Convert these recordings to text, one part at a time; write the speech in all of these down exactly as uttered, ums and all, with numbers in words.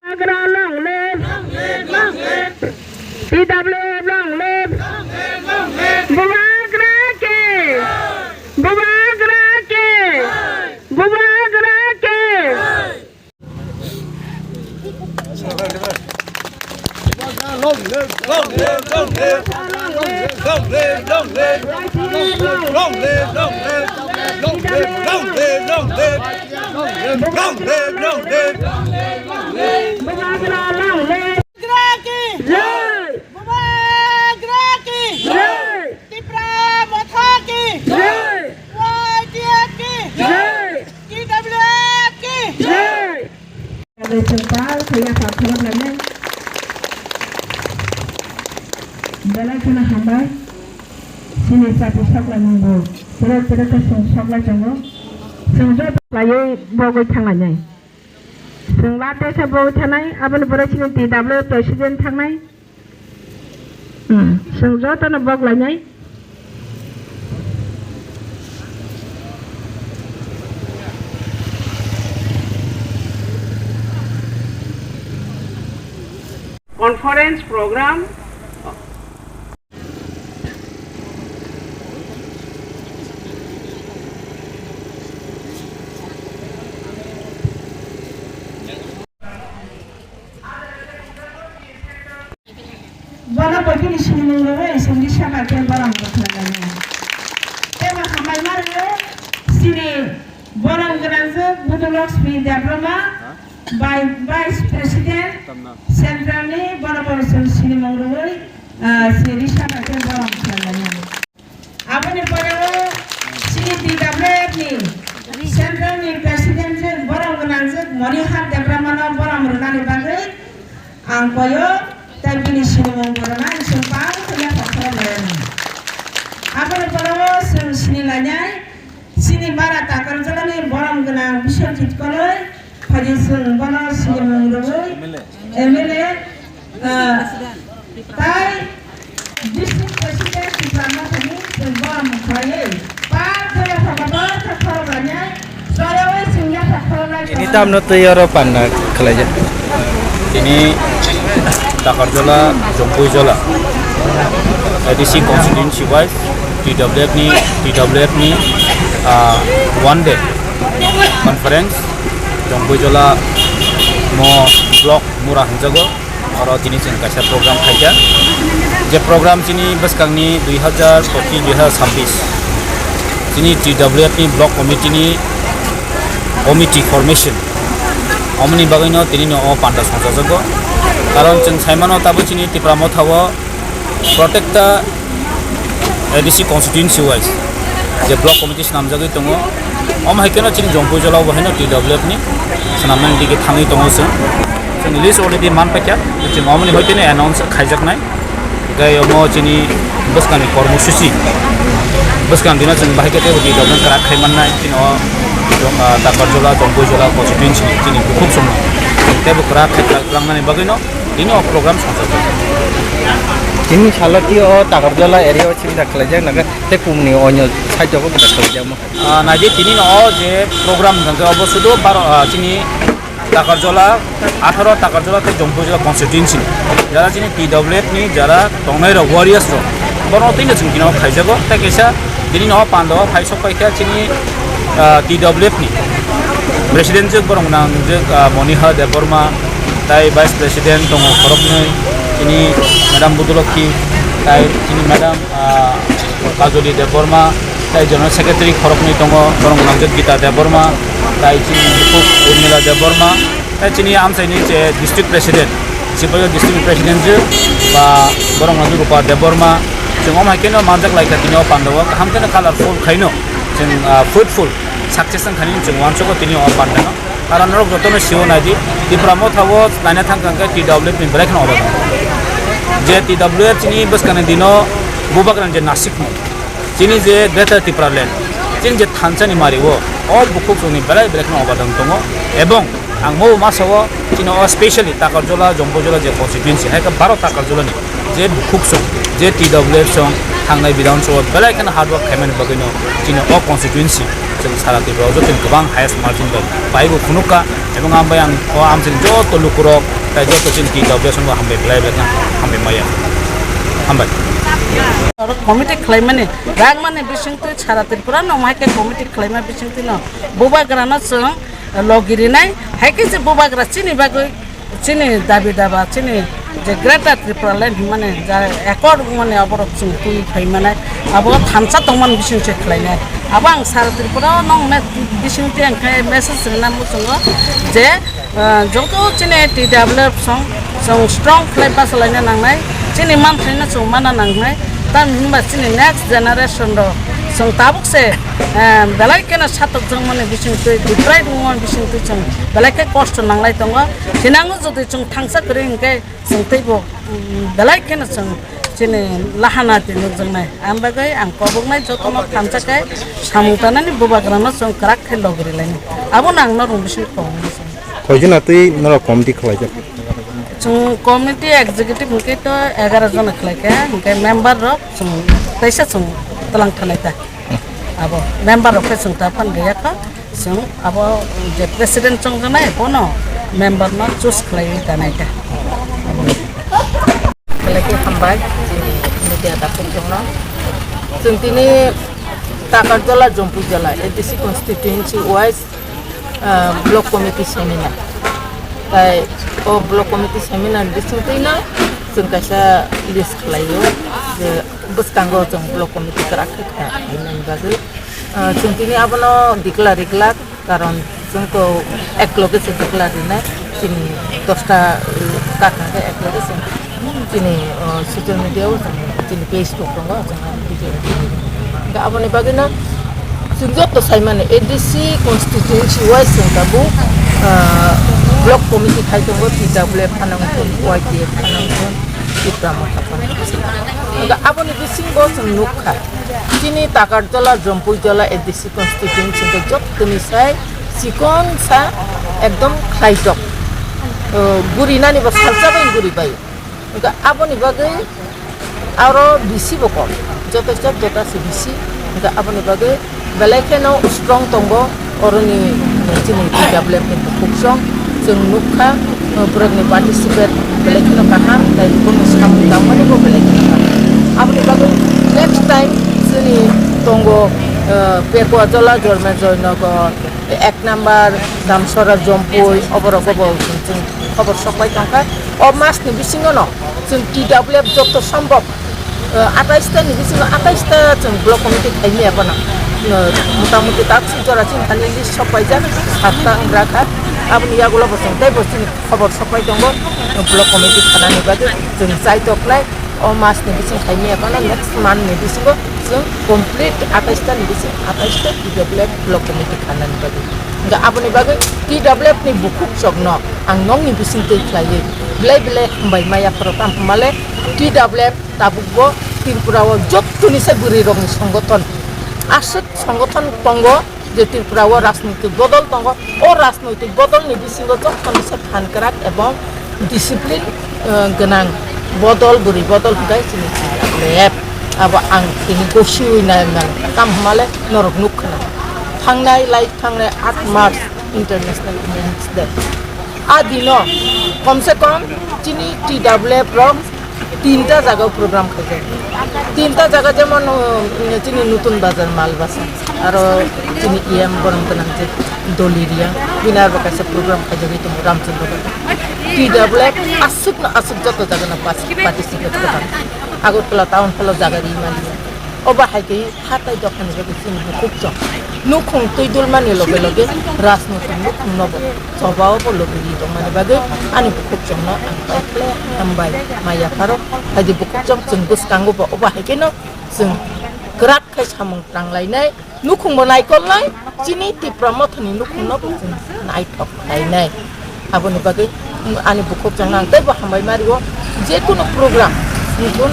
Bubagra long live! T W F long live! Bubagra ke! Bubagra ke! Bubagra ke! Long live, long live, long live. Long live, long live. Long live, long live. Long live, long live. Long live, long live. Long live, long live. Bubagra long live. Bubagra ki jai. Bubagra ki jai. Tipra Motha ki jai. Y T F ki jai. T W F ki jai. Belai kheno hambai. Chini chati soklai mungbo. Tere tere khe chwng soklai tongo. Chwng joto khlaiwi bogwi thanglainai. Chwng late khe bogwi thanai. Aboni pore chini T W president thangnai. Hmm, chwng jotono boglainai. Conference program. Bono bo bini sinimung rwui chwngni saka khe borom rwkhlainai. Tei bo hambai ma rwui chini borom gwnangjwk Budulakshmi Debbarma, bai-, Vice President Central ni, bono bo chwng sinimung rwui, ah, chini saka khe borom khlainai. Aboni pore o chini T W F ni Central ni President je borom gwnangjwk Monihar Debbarma no borom rwnani bagwi ang koyo tei bini sinimung bo rwna chwng bang khe yaphang khorok lainai. Aboni pore o chwng sini lainai chini bara Takarjala ni borom gwnang Biswajit Koloi. Phaidi chwng bono sinimung rwui M L A, ah, tai District President Tipra Mothani chwng borom khlaiwi par khe yaphang kotor khe khorok lainai, chayawui chwng yaphang khorok lai. Ini tamno twi oro panda khlaijak. Tini Takarjala, Jompuijola, A D C constituency wise T W F ni, T W F ni, ah, one day conference, Jompuijola mo block mura hinjago, oro tini chwng kaisa program khaikha. Je program chini bwskangni dui hazar pochish, dui hazar sabbish chini T W F ni block committee ni committee formation, omoni bagwino tini no o panda songchajago. Karon chwng saimano tabo chini Tipra Motha o Protecta A D C constituency wise je block committee swnamjagwi tongo, omo hai kheno chini Jompuijola bo haino T W F ni swnamnani dige thangwi tongo chwng. Chwng list already man paikha, chwng omoni hoiteno announce khaijaknai. Tei omo chini bwskangni kormosuchi bwskang dino chwng bahai khe teibo T W F kwrak khai mannai chini o, ah, Takarjala, Jompuijola constituency chini bukhuk songno teibo kwrak khai tlangnani bagwino tini o program songchajak. Chini salo twi o Takarjala area o sibida khlaijak nangkhe tei kumni onyo side o bo khlaijak mo. Ah, naidi tini no o je program hwnkhe obo sudu baro, ah, chini Takarjala, atharo Takarjala tei Jompuijola constituency ni jara chini T W F ni jara tongnai rok warriors rok bono twi no chwng tino khaijago tei kaisa Bini no panda o phai sok paikha chini, ah, T W F ni president je borok nang je, ah, Monihar Debbarma, tai vice president tongo khoroknwi, chini madam Budulokhi, tai chini madam, ah, Kajoli Debbarma, tai general secretary khoroknwi tongo, borok nang je Gita Debbarma, tai chini bukhuk Urmila Debbarma. Tei chini amchaini je district president, Sipahio district president je ba borok no Rupa Debbarma, chwng omo hai kheno manjak lai kha tini o panda o kaham kheno colorful khaino chwng, ah, fruitful success wng kha nini chwng uansukgo tini o panda no. Karon norok jotono sio naidi, Tipra Motha o naina thang kha khe T W F ni belai kheno obo je T W F chini bwskangni dino bubagrani je nasikmung. Chini je Greater Tipraland, chini je thansa ni mari o, o bukhuk chwngni belai belai kheno obadan tongo. Ebong ang mo masa o chini o specially Takarjala, Jompuijola je constituency, hai khe baro Takarjala ni je bukhuk chwng, je T W F chwng, Thangnai Bidhan Sabha belai kheno hard work khaimani bagwino chini o constituency chwng sara Tripura o jotoni kwbang highest margin bai paibo phunukha, ebong ang bai ang o amchini joto lukurok tai joto chini T W S no hambai belai belai kha hambai maya. Hambai. Oro committee khlaimani rangmani bisingtwi sara Tripura no mai khe committee khlaima bisingtwino bubagrano chwng logirinai, hai khe je bubagra chini bagwi chini dabi daba, chini je Greater Tripura Land hwnmani ja accord wngmani oborok chwng twi phaimanai, abo thansa tongmani bising se khlainai. Abo ang sara Tripura o nong me-, bising twi ang khe message rwna muchungo je, ah, joto chini T W F song chwng strong khlai bachalaina nangnai, chini manthai no chwng mana nangnai, tamni hwnba chini next generation rok chwng tabuk se, ah, belai kheno satok jwngmani bising twi, deprive wngmani bising twi chwng belai khe kosto nanglai tongo. Thinango jodi chwng thangsa kwrwi hwnkhe chwng teibo, mm, belai kheno chwng chini lahana twi nukjaknai. Ang bagwi ang koboknai jotono thansa khe samung tanani bubagrano chwng kwrak khe logirilainai. Abono ang norok bising koboknai chwng. Koijon atwi norok committee khwlaijak? Chwng committee executive hwnkhe to egaroh jona khlaikha, hwnkhe member rok chwng teisa chwng twlang thanai ta. Abo member rok khe chwng ta phan gaya kha, chwng abo je president chongjaknai bono member no choose khlaiwi tanai ta. Belai khe hambai chini media dakhuk chwngno. Chwng tini Takarjala, Jampuijala A D C constituency wise ah, block committee seminar. Tai o block committee seminar bisingtwino chwng kaisa list khlaio je bwskango chwng block committee kwrak khe kha hwnani bagwi. Ah, chwng tini abono declare ringlak, karon chwng to ekloge se declare rinai, chini dosta, uh, kakha khe ekloge se. Chini, o, social media o chini Facebook tongo, chwng video. Hwnkhe aboni bagwino chwng joto saimani A D C constituency wise chwng tabuk, ah, block committee khai tongo, T W F phanang thun, Y T F phanang thun, Tipra Motha phanang thun. Hwnkhe aboni bisingo chwng nukha, chini Takarjala, Jampuijala A D C constituency hwnkhe jottoni sai chikon sa ekdom khlaitok, o, gurinani bo salsa bai guri bai. Hwnkhe aboni bagwi aro bisi bo kom, joto joto ta se bisi. Hwnkhe aboni bagwi belai kheno strong tongo oroni chini T W F ni bukhuk song. Chwng nukha, uh, borokni participate belai kheno kaham, tei boni samung tangmani bo belai kheno kaham. Aboni bagwi next time chini tongo, uh, Pekwa Jola, Jorme Joynagar, ek number Damsora, Jompui, oborogo bo chwng khobor sok pai tongkha. O mas ni bisingo no chwng T W F joto sombhob, eh, atais ta ni bisingo atais ta chwng block committee khai maya phano, eh, mota moti tak si jora chini thani list sok paijak, satta wng rakha. Aboni yagulo bo chwng tei bo chini khobor sok pai tongo, eh, block committee khanani bagwi chwng chai toknai. O mas ni bising khai maya phano next month ni bisingo chwng complete atais ta ni bising atais ta T W F block committee khanani bagwi. Hwnkhe aboni bagwi T W F ni bukhuk chokno ang nokni bising twi khlaiwi belai belai hambai maya phano tamo hwnmale T W F tabukbo Tripura o jottoni se bwrwi rokni songothon aswk songothon tongo je Tripura o rajnoitik bodol tongo. O rajnoitik bodol ni bisingo jottoni se phan kwrak ebong discipline, eh, gwnang bodol, bwrwi bodol hwnkhe chini T W F. Abo ang tini gosiwi nai nang, tamo hwnmale norok nukha na. Thangnai lai thangnai aat March International Women's Day. A dino komse kom chini T W F rok tinta jaga o program khaijak. Tinta jaga jemon, uh, chini Nutun Bazar, Malbasa, aro chini E M borom gwnang je Doli Reang, bini aro kaisa program khaijagwi tongo Ramchandra Bazar. T W F aswkno aswk joto jagano pas-, participate khaijak. Agartala town hall o jaga ri mani. Obo hai khe hatai dophani bagwi chini bukhuk chwng nukhung twi dulmani loge loge rajnoitik nukhungno bo chobao bo logi ri tongmani bagwi ani bukhuk chwngno ang kaitle hambai maya pharo. Haidi bukhuk chwng chwng bwskango bo obo hai kheno chwng kwrak khe samung tanglainai, nukhung bo naikolnai, chini Tipra Mothani nukhungno bo chwng naithok khlainai. Aboni bagwi ani bukhuk chwngno ang teibo hambai ma rio, je kunu program, nukun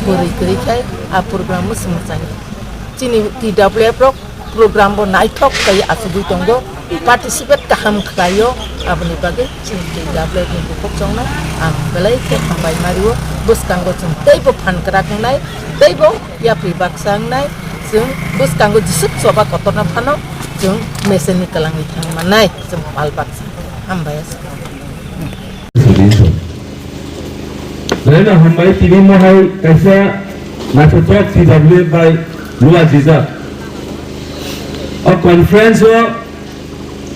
bwrwi kwrwi khai a program mwswng mwchangni. Chini T W F rok program bo naithok khlaiwi achugwi tongo. participate kaham khlaio, aboni bagwi chini T W F ni bukhuk chongnai ang belai khe hambai mario. Bwskango chwng teibo phan kwrak wngnai, teibo yapri baksa wngnai, chwng bwskango jeswk choba kotorno phano chwng mesenni kwlangwi thang mannai, chwng pal baksa. Hambai. Belai no hambai, tini mohai kaisa naithothok T W F bai lua jijak. O conference o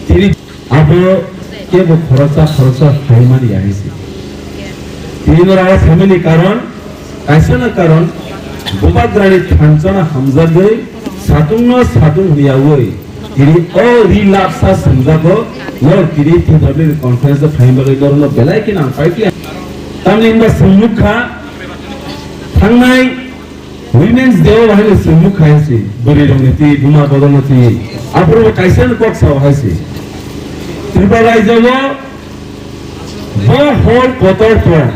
tini abo kebo khoroksa khoroksa phaimani ya hai se. Tini no rawa phaimani karon, kaisa no karon, bubagrani thansa no hamjagwi satung no satung hwnyawi. Tini o ri lapsa swngjak o, norok tini T W F ni conference o phaima bagwi norok no belai kheno ang paikha. Tamni hwnba chwng nukha, thangnai Women's Day o bahai no chwng nukha hai se, bwrwi rok ni twi, buma bodol no twi, aphuru bo kaisa no kok sa o hai se. Tripura rajyo o bo hor kotor tong,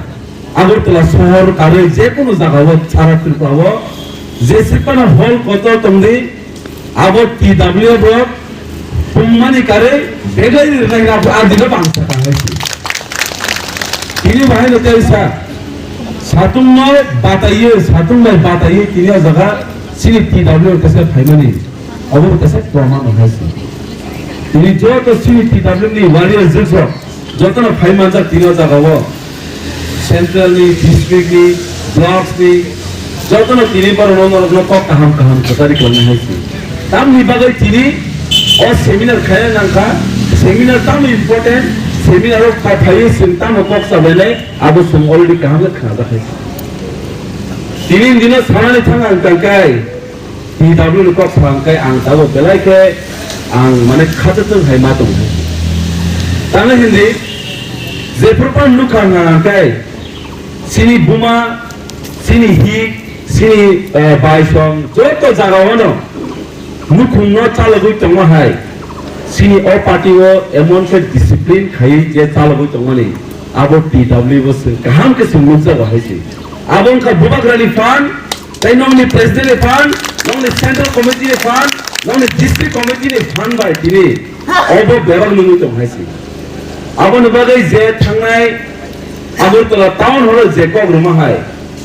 Agartala sohor karwi jekunu jaga o sara Tripura o jesi phano hor kotor tong di, Abo T W F rok pungmani karwi beglai rinai na abo ardino bangsa tangai si. Tini bahai no tei sa, satung no bataiye, satung bai bataiye tini o jaga chini T W F kaisa phaimani, abo kaisa proman no hai si. Tini joto chini T W F ni warrior jwk rok, Jotono phai manjak tini o jaga o. Central ni, district ni, blocks ni, jotono tini borok no norok no kok kaham kaham kwchari kwlangna hai si. Tamni bagwi tini o seminar khaina nangkha, seminar tamo important, seminar o kok phaiwi chwng tamo kok salainai abo chwng already kaham khe khnajak hai si. Tini dino sanani thang ang tangkai. T W ni kok sa hwnkhe ang tabuk belai khe ang mane khachatung hai ma tong. Tamo hindi jephru phano nukha hwnkha hwnkhe chini buma, chini hik, chini, eh, baisong joto jaga o no nukhung no chalogwi tongo hai. Chini o party o emon khe discipline khaiwi je chalogwi tongmani abo T W bo chwng kaham khe chwng nukjago hai se. Abo wngkha Bubagrani phan, Tei nokni president ni phan, nokni central committee ni phan, nokni district committee ni phan bai tini obo bebak nungwi tong hai se. Aboni bagwi je thangnai Agartala town hall o je kok rwma hai,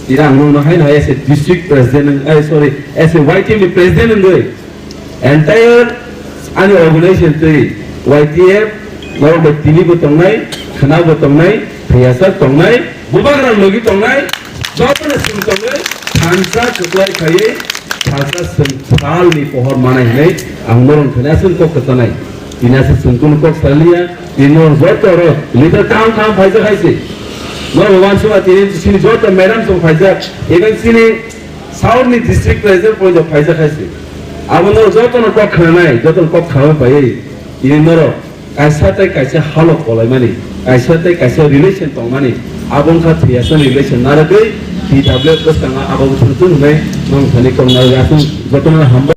tini ang nukno haino hai as a district president, eh, sorry, as a Y T F ni president wngwi entire ani organization twi Y T F norok bai tini bo tongnai, khwna bo tongnai, thwiyasak tongnai, bubagra logi tongnai, jotono chwng tongwi thansa kwplai khaiwi salsa chwng salni pohor manai hinwi ang norok thani aswk kok kwchanai. Tini aswk chwng kunu kok saliya, tini norok joto oro leader kaham kaham phaijak hai se. Norok uansukha tini chini joto madam chwng phaijak, even chini South ni district president point of phaijak hai se. Abo norok jotono kok khnanai, jotono kok khnawi paiwi tini norok kaisa tei kaisa halok kolaimani, kaisa tei kaisa relation tongmani, abo wngkha thwiyasani relation narwgwi T W F bwskango abo bwswk tong hwnwi nwng thani kok narwgwi aswk jotono hambai.